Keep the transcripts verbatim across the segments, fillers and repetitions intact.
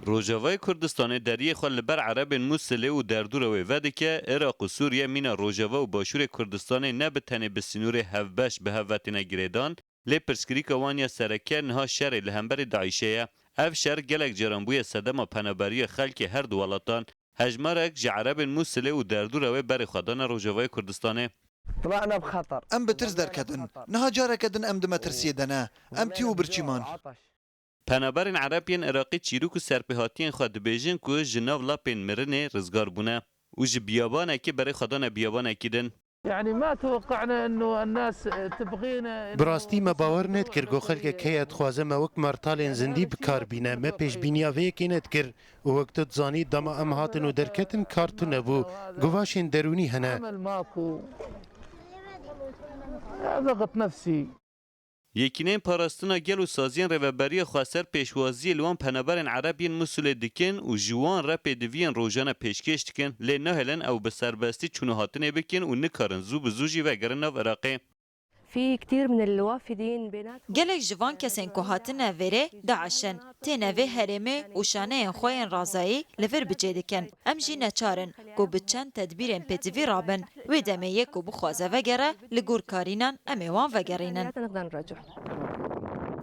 Rojavayê Kurdistanê deriyê xwe li ber Erebên Mûsilê û derdûra wê vedike, Iraq û Sûriye mîna Rojava û Başûrê Kurdistanê ne bi tenê bi sînorê hevbeş bi hev ve têne girêdan, lê pirsgirîka wan ya sereke niha şerê li hemberî DAIŞê ye. Ev şer gelek caran bûye sedema penaberiya xelkê her du welatan. Hejmarek ji Erebên Mûsilê û derdûra wê berê xwe dane Rojavayê Kurdistanê. طلعنا بخطر. Em bi tirs derketin. Niha careke din em di metirsiyê de ne. Em tî û birçî man. Penaberên Ereb yên Iraqî çîrok û serpêhatiyên xwe dibêjin ku ji nav lapên mirinê rizgar bûne û ji biyabanekê berê xwe dane biyabanekî din. يعني ما توقعنا انه الناس تبغينا. Bi rastî me bawer nedikir ku xelkek heye dixwaze me wek martalên zindî bi kar bîne. Me pêşbîniya vê yekê nedikir û wek tu dizanî dema em hatin û derketin kar tune bû. Guvaşên derûnî hene. عمل ماكو. ضغط نفسي. Yekîneyên Parastina Gel û saziyên rêveberiya xweser pêşwaziyê li wan penaberên Ereb yên Mûsilê dikin û ji wan re pêdiviyên rojane pêşkêş dikin, lê nahêlin ew bi serbestî çûn û hatinê bikin û nikarin zû bi zû jî vegerin nav Iraqê. في كتير من الوافدين بيناتهم. Gelek ji van kesên ku hatine vêrê, DAIŞ in. Têne vê herêmê û şaneyên xwe yên razayî li vir bi cê dikin. Em jî neçar in ku bi çend tedbîrên pêtivî rabin. Wê demê yek ku bixwaze vegere, li gor karînan em ê wan vegerînin. نقدر نرجع.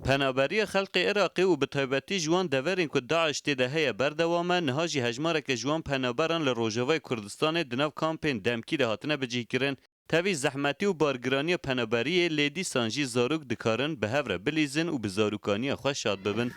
Penaberiya xelkê Iraqê û bi taybetî ji wan deverên ku DAIŞ tê de heye berdewam e, niha jî hejmareke ji wan penaberan li Rojavayê Kurdistanê di nav kampên demkî de hatine bicihkirin. Tevî zehmetî û bargiraniya penaberiyê, lê dîsan jî zarok dikarin bi hev re bilîzin û bi zarokaniya xwe şad bibin.